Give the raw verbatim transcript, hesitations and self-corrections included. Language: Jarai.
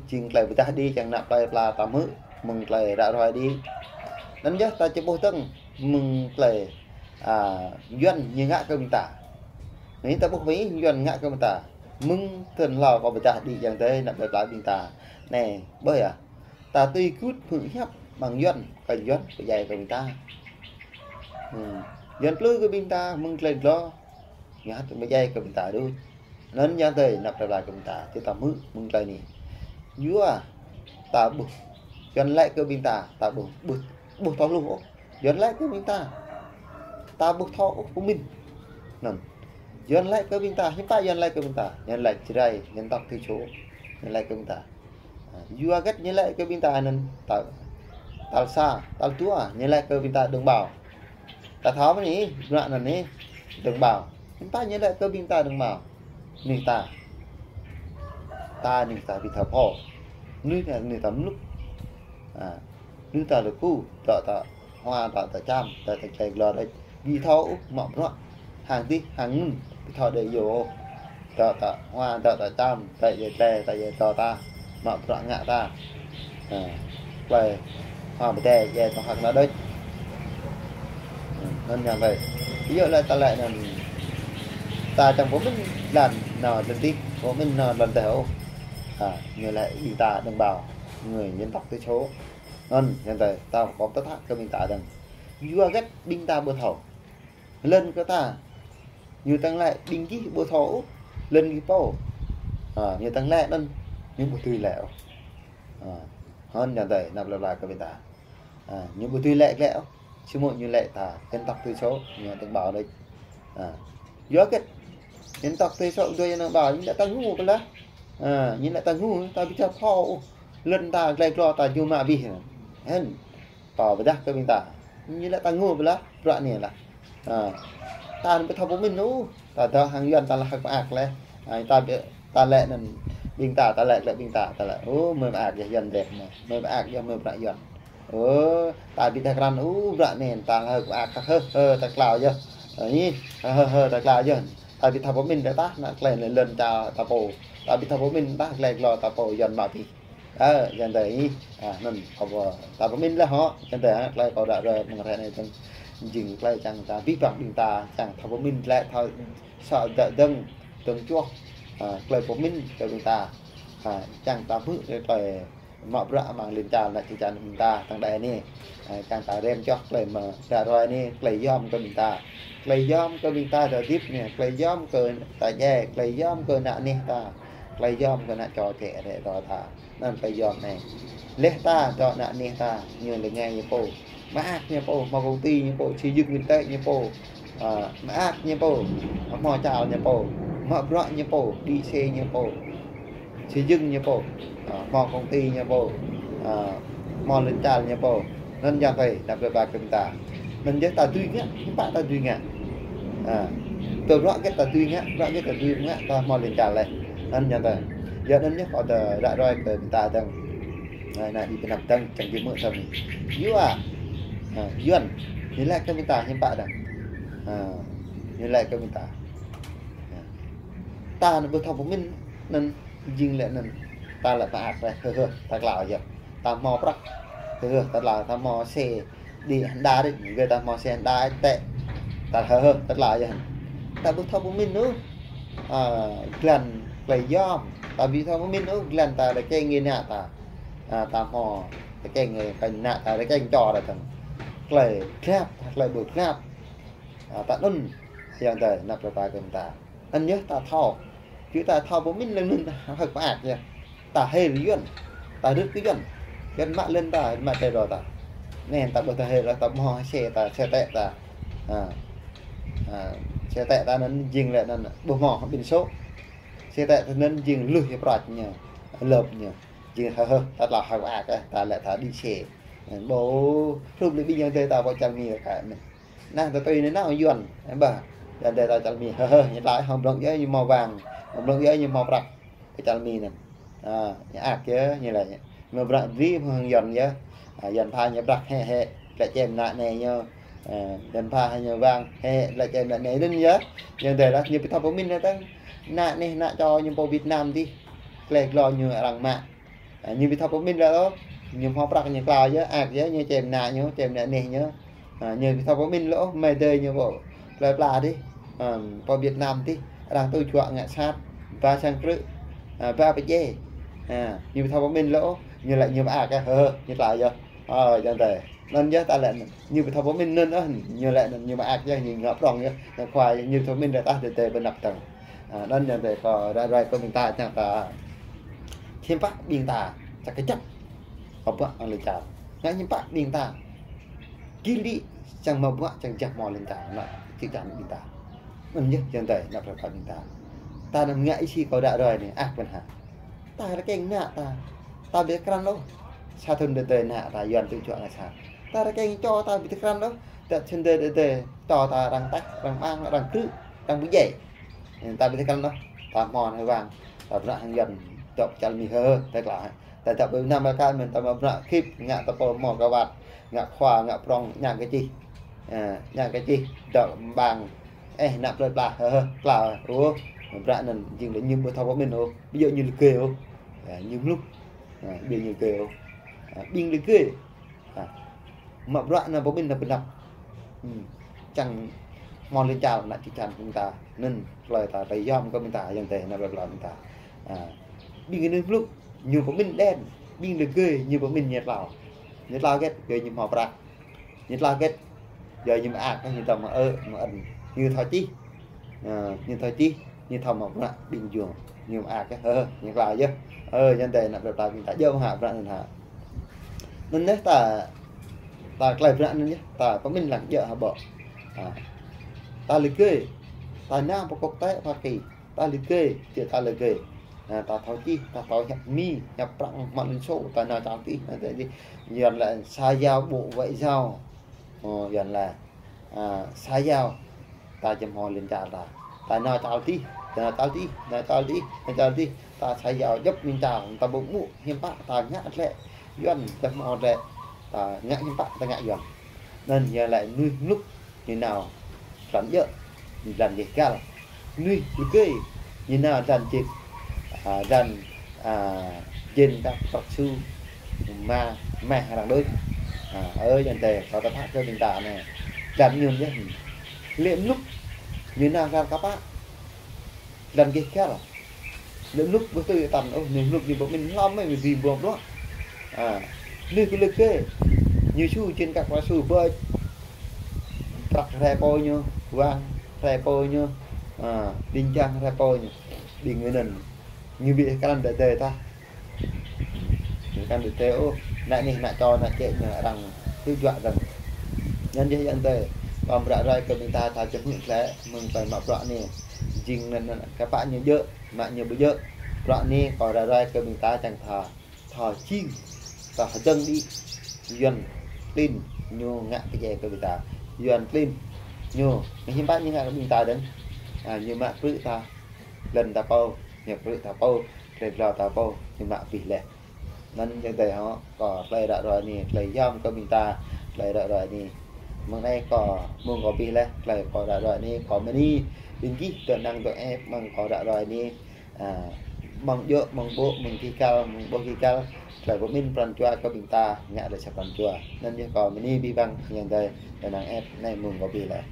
Jing tơlơi pơdah đĭ, čang anăp tơlơi pla ta hmư̆ mơ̆ng tơlơi ră ruai đĭ. Anŭn yơh ta či ƀuh tơ̆ng mơ̆ng tơlơi, a, Yuan ñu ngă kơ ƀing ta. Anai ta ƀuh mơ̆n Yuan ngă kơ ƀing ta. Mơ̆ng tơ̆n hlâo kâo pơdah đĭ ayŏng adơi anăp tơlơi pla ƀing ta. Anai, ƀơi ah. Ta tui gưt hmư̆ hiăp amăng Yuan, kơ Yuan pơdjai kơ ƀing ta. Hmm. Yuan plư kơ ƀing ta mơ̆ng tơlơi glô. Ñu hăt pơdjai kơ ƀing ta đôč. Anŭn ayŏng adơi anăp tơlơi pla kơ ƀing ta, či ta hmư̆ mơ̆ng tơlơi anai. Yua ta ƀuh Yuan laĭ kơ ƀing ta, ta ƀuh, ƀuh, ƀuh thâo hluh ôh. Yuan laĭ kơ ƀing ta, ta ƀuh thâo ôh pơmĭn. Anŭn. Yuan laĭ kơ ƀing ta, hiư̆m pă Yuan laĭ kơ ƀing ta? Yuan laĭ Jrai, dân tộc thiểu số. Yuan laĭ kơ ƀing ta. A, yua hơget ñu laĭ kơ ƀing ta anŭn, tal, tal sa, tal dua, ñu laĭ kơ ƀing ta đồng bào. Ta thâo mơ̆n anai, bruă anŭn anai, đồng bào. Hiư̆m pă ñu laĭ kơ ƀing ta đồng bào? Anai ta. Ta anai ta ƀu thâo pô. Anai ta, anai ta mlŭk. A, anai ta lơku, dŏ ta hua, dŏ ta čam, dŏ ta tơlơi glô đôč. Ƀu thâo ôh mă bruă. Hăng dih, hăng anŭn, ƀu thâo đơi yua ôh. Dŏ ta hua, dŏ ta čam, dŏ djai tơlơi, dŏ djai tơlơi ta. Mă bruă ngă ta. Ha. Tơlơi hua pơdjai, djai tơlơi hăng ta đôč. Ha, anŭn ayŏng adơi. Ví dụ laĭ ta laĭ anŭn. Ta čang pơmĭn lŏn anŭn lŏn dih, pơmĭn anŭn lŏn teh ôh. Ha, ñu laĭ ƀing ta đồng bào, người dân tộc thiểu số. Anŭn ayŏng adơi, ta kŏp tơtăk kơ ƀing ta dơ̆ng. Yua hơget ƀing ta ƀu thâo. Lŏn kơ ta. Ñu tơ̆ng laĭ ƀing gih ƀu thâo ôh. Lŏn gih pô. Ha, ñu tơ̆ng laĭ anŭn. Ñu ƀu tui laĭ ôh. Ha, hơnŭn ayŏng adơi, anăp tơlơi pla kơ ƀing ta. Ha, ñu ƀu tui laĭ glaĭ ôh. Samơ̆ ñu laĭ ta, dân tộc thiểu số, ñu đồng bào đôč. Ha. Yua hơget dân tộc thiểu số, dua ñu đồng bào, ñu laĭ ta ngu pơlah. Ha, ñu laĭ ta ngu, ta ƀu thâo ôh. Lŏn ta, tơlơi glô ta, ñu mă abih. Hơnŭn. Pô pơdah kơ ƀing ta. Ñu laĭ ta ngu pơlah, bruă anai lah. Ha. Ta anŭn ƀu thâo pơmĭn ôh. Ta dŏ hăng Yuan ta laĭ hơ̆k mơak laih. Ha, ta ƀu, ta laĭ anŭn ƀing ta, ta laĭ, laĭ ƀing ta, ta laĭ. Ơ, mơi mơak yơh Yuan dep mơi. Mơi mơak yơh mơi bruă Yuan. Ơ, ta ƀu dah krăn ôh, bruă anai, ta laĭ hơ̆k mơak, hơ, hơ, ta klao yơh. Ơ, anai, hơ, hơ, hơ, ta klao yơh. Ta ƀu thâo pơmĭn dah tah, anăp tơlơi lŏn ta, ta pô. Ta ƀu thâo pơmĭn dah, tơlơi glô ta pô, Yuan mă abih. Ơ, ayŏng adơi, a, anŭn, kâo ƀu, ta pơmĭn laih hŏ, ayŏng adơi, a, tơlơi kâo ră ruai mơ̆ng hrơi anai dơ̆ng, jing tơlơi čang ta abih bang ƀing ta, čang ta pơmĭn tơlơi thâo sa dơ̆ng, dơ̆ng čuh, a, tơlơi pơmĭn kơ ƀing ta, a, čang ta hmư̆ tơlơi mă bruă amăng lŏn čar anăp čư̆ čan ƀing ta, tơ̆ng đai anai, a, čang ta rem čuh tơlơi mă ră ruai anai, tơlơi yom kơ ƀing ta, tơlơi yom kơ ƀing ta dŏ hơdip anai, tơlơi yom kơ ta djai, tơlơi yom kơ ană anih ta, tơlơi yom kơ ană čô čĕ rĕ rô ta. Anŭn tơlơi yom anai. Laih ta dŏ ană anih ta, ñu lĕ ngai ñu pô. Mơak ñu pô, hmâo công ty ñu pô, xây dựng kinh tế ñu pô. A, mơak ñu pô, hmâo čar ñu pô, hmâo bruă ñu pô, đĭ xe ñu pô. Xây dựng ñu pô, a, hmâo công ty ñu pô, a, hmâo lŏn čar ñu pô. Anŭn ayŏng adơi, anăp tơlơi pla kơ ƀing ta. Anŭn yơh ta dưi ngă, hiư̆m pă ta dưi ngă. Ha. Tơl bruă hơget ta dưi ngă, bruă hơget ta dưi ngă, ta hmâo lŏn čar laih. Anŭn ayŏng adơi. Yua anŭn yơh kâo dah ră ruai kơ ƀing ta dơ̆ng. Anai, anai, đĭ pơanăp dơ̆ng, čang či hmư̆ thâo anai. Yua. Ha, Yuan. Ñu laĭ kơ ƀing ta hiư̆m pă dơ̆ng. Ha. Ñu laĭ kơ ƀing ta. Ha. Ta anŭn ƀu thâo pơmĭn, anŭn jing lĕ anŭn. Ta lĕ mơak laih, hơ hơ, ta klao yơh. Ta hmâo prăk. Hơ hơ, ta klao, ta hmâo xe đĭ Honda đĭ, gơ̆ ta hmâo xe Honda tĕ. Ta hơ hơ, ta klao yơh. Ta ƀu thâo pơmĭn ôh. A, glan tơlơi yom. Ta ƀu thâo pơmĭn ôh, glan ta rơkeng kơ ană ta. A, ta hmâo rơkeng kơ ană ta, rơkeng čô ta dơ̆ng. Tơlơi glăp, tơlơi ƀu glăp. A, ta anŭn, ayŏng adơi, anăp tơlơi pla kơ ƀing ta. Anŭn yơh ta thâo. Či ta thâo pơmĭn lăng anŭn hơ̆k mơak yơh. Ta hil Yuan. Ta rơ̆t kơ Yuan. Yuan mă lŏn ta, mă tơlơi rô ta. Anai ta ƀuh ta hil, ta hmâo xe ta, xe tĕ ta. Ha. Ha. Xe tĕ ta anŭn jing lĕ anŭn ƀu hmâo biển số. Xe tĕ ta anŭn jing lui hĭ prăk ñu. Lŏp ñu. Jing hơ hơ, ta klao hơ̆k mơak, ơ, ta lĕ ta đĭ xe. Ƀu hrup lĕ ƀing ayŏng adơi ta pơ čar Mi kơ anai. Anai ta tui anai nao Yuan, ơ, ƀă. Ayŏng adơi ta čar Mi, hơ hơ, ñu laĭ hăng blŏng yơh ñu hmâo vàng, hăng blŏng yơh ñu hmâo prăk. Kơ čar Mi anŭn. A, ñu ak yơh, ñu laĭ. Mă bruă bri hăng Yuan yơh. A, Yuan pha ñu prăk hĕ hĕ, glaĭ čem ană anai ñu. A, Yuan pha hăng ñu vàng hĕ, glaĭ čem ană anai anŭn yơh. Ayŏng adơi lah, ñu ƀu thâo pơmĭn anai dơ̆ng. Ană anih, ană čô ñu pô Việt Nam dih. Tơlơi glô ñu arăng mă. Ă, ñu ƀu thâo pơmĭn lĕ ôh, ñu hmâo prăk ñu klao yơh, ak yơh, ñu čem ană ñu, čem ană neh ñu. Ă, ñu ƀu thâo pơmĭn lĕ ôh, mơ̆ng adơi ñu pô plơi pla dih, ă, pô Việt Nam dih, arăng tŭ juă ngă sat, ba sang krư̆, ă, ba pơdjai. Ă, ñu ƀu thâo pơmĭn lĕ ôh, ñu lĕ ñu mơak, hơ, ñu klao yơh. Ơ, jang tơi. Anŭn yơh ta lĕ anŭn. Ñu ƀu thâo pơmĭn anŭn ôh, ñu lĕ anŭn ñu mơak yơh, ñu ngă prŏng yơh, ngă khua yơh, ñu thâo pơmĭn lĕ tah tơi tơi ƀơi anăp tơ̆ng. Ă, anŭn jang tơi kâo ră ruai kơ ƀing ta čang ta hiư̆m pă ƀing ta čang kơjăp mă bruă hăng lŏn čar. Ngă hiư̆m pă ƀing ta kĭ lĭ čang mă bruă čang jah hmâo lŏn čar, anŭn čih čang ƀing ta. Anŭn yơh jang tơi anăp rơpa ƀing ta. Ta anăm ngă isi kâo ră ruai anai, ah, pơnha. Ta rơkeng ană ta, ta ƀu tơkrăn ôh. Sa thŭn tơdơi ană ta Yuan tŭ juă ngă sat. Ta rơkeng čô ta ƀu tơkrăn ôh. Ta thŭn tơdơi tơdơi čô ta arăng taih, arăng mang, arăng krư̆, arăng pơdjai. Ta ƀu tơkrăn ôh. Ta hmâo anai wang, ta bruă hăng Yuan dŏ pơčal mi hơ, ta klă. Ta dŏ ƀơi Nam Amerika mơ̆n ta mă bruă khip, ngă ta pô hmâo kơwat, ngă khua, ngă prŏng, ñang kơ čih. Ă, ñang kơ čih, dŏ ƀang, eh, anăp plơi pla, hơ, hơ, klă, ôh, bruă anŭn jing lĕ ñu ƀu thâo pơmĭn ôh. Ƀu djơ̆ ñu lơgơi ôh. Ă, ñu mluk. Ă, ƀu djơ̆ ñu lơgơi ôh. Ă, ƀing lơgơi. Ă, mă bruă anŭn pơmĭn anŭn pơnăp. Hm. Čang hmâo lŏn čar ană čih čan ƀing ta. Anŭn tơlơi ta, tơlơi yom kơ ƀing ta, jang tơi anăp plơi pla ƀing ta. Ă, ƀing anai mluk, ñu pơmĭn đen, ƀing lơgơi, ñu pơmĭn ñu klao. Ñu klao hơget, yua ñu hmâo prăk. Ñu klao hơget, yua ñu mơak, ñu tơm mơ ơ, mơ ăn. Ñu thâo čih. Ă, ñu thâo čih, ñu thâo mă bruă ƀing jua. Ñu mơak, hơ, ñu klao yơh. Ơ, jang tơi anăp plơi pla ƀing ta djơ̆ mơ̆ hă bruă anŭn hă. Anŭn yơh ta, ta tơlơi bruă anŭn yơh, ta pơmĭn lăng djơ̆ hă ƀô̆. Ă. Ta lơgơi, ta nao pơ quốc tế Hoa Kỳ. Ta lơgơi, či ta lơgơi. Ă, ta thâo čih, ta thâo hiăp mi, hiăp prăk mă lŏn sô, ta nao čar tih, ă, ta čih. Yuan lĕ xã giao bộ ngoại giao. Ơ, Yuan lĕ, ă, xã giao, ta či hmâo lŏn čar ta. Ta nao čar tih, ta nao čar tih, nao čar tih, nao čar tih. Ta xã giao djŏp lŏn čar, ta ƀu hmư̆ hiư̆m pă, ta ngă lĕ Yuan, ta hmâo lĕ, ta ngă hiư̆m pă, ta ngă Yuan. Anŭn yơh lĕ mơnuih mluk, ñu nao lŏn djơ̆, lŏn gêh găl. Mơnuih lơgơi, ñu nao lŏn jên, ă, lŏn, ă, jên kăk prăk su, ma, mah arăng đôč. Ă, ơ, jang tơi, kâo tơpă kơ ƀing ta anai. Lŏn ñu yơh. Lĕ mluk, ñu nao lŏn kơpă, lŏn gêh găl. Lĕ mluk ƀu tui tăn ôh, mơnuih mluk ñu pơmĭn hlăm mơ̆, mơnuih ƀu ƀuh bruă. Ă, mơnuih kơ lơgơi, ñu su jên kăk prăk su ƀơi prăk hrơi pô ñu, wang hrơi pô ñu, ă, ƀing jang hrơi pô ñu. Ƀing anŭn, ñu ƀu tơkrăn tơdơi tah. Ƀu tơkrăn tơdơi ôh, ană neh, ană čô, ană čĕ ñu arăng tŭ juă dơ̆ng. Anŭn yơh jang tơi, kâo ră ruai kơ ƀing ta, ta či hmư̆ glaĭ mơ̆ng tơlơi mă bruă anai. Jing anŭn, anŭn, kơpă ñu djơ̆, mă ñu ƀu djơ̆. Bruă anai kâo ră ruai kơ ƀing ta čang ta thâo jing, ta hơdơ̆ng đĭ, Yuan klin ñu ngă pơdjai kơ ƀing ta. Yuan klin ñu, ngă hiư̆m pă ñu ngă kơ ƀing ta dơ̆ng. Ă, ñu mă krư̆ ta, lŏn ta pô, ñu krư̆ ta pô, tơlơi glô ta pô, ñu mă abih laih. Anŭn jang tơi hŏ, kâo tơlơi ră ruai anai, tơlơi yom kơ ƀing ta, tơlơi ră ruai anai. Mơ̆ng anai kâo, mơ̆ng kâo abih laih, tơlơi kâo ră ruai anai, kâo bơni ƀing gih dŏ năng dŏ ĕp mơ̆ng kâo ră ruai anai. Ă, mơ̆ng djơ̆, mơ̆ng ƀô̆, mơ̆ng gêh găl, mơ̆ng ƀô̆ gêh găl, tơlơi pơmĭn pran jua kơ ƀing ta, ngă tơlơi sa pran jua. Anŭn yơh kâo bơni abih bang jang tơi, dŏ năng ĕp anai mơ̆ng kâo abih laih.